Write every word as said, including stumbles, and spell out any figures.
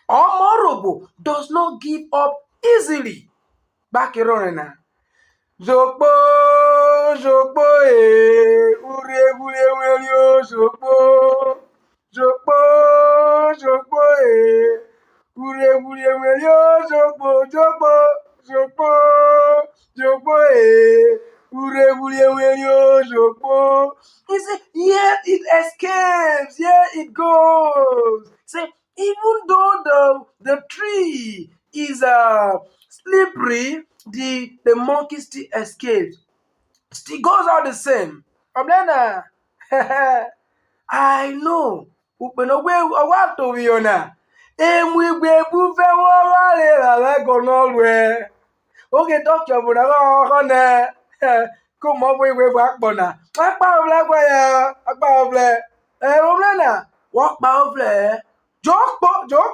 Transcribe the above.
Ọmọ Urhobo does not give up easily. Gba kerhọn na. Jokpo, jokpo, e, urhe ghwure wẹn rio, jokpo. Jokpo, jokpo, e, urhe ghwure wẹn rio, jokpo, jokpo, jokpo, jokpo, e, urhe ghwure wẹn rio, jokpo. He said, here it escapes, here it goes. Say, even though the, the tree is uh, slippery, the, the monkey still escapes. Still goes out the same. Ọmrẹ na, I know. Ukpe na ọ ghwa to phihọ na, emu igbebu vẹ wọ ghare ra vwẹ guọnọ ruẹ. Oke te ọkiọvo na vwọ họhọ nẹ, ko mu ọvo ihwe vwẹ akpọ na. Akpawọ vrẹ ghwa ya, akpawọ vrẹ. Ẹro mrẹ na, wọ kpawọ vrẹ-ẹ. Jokpo, jokpo.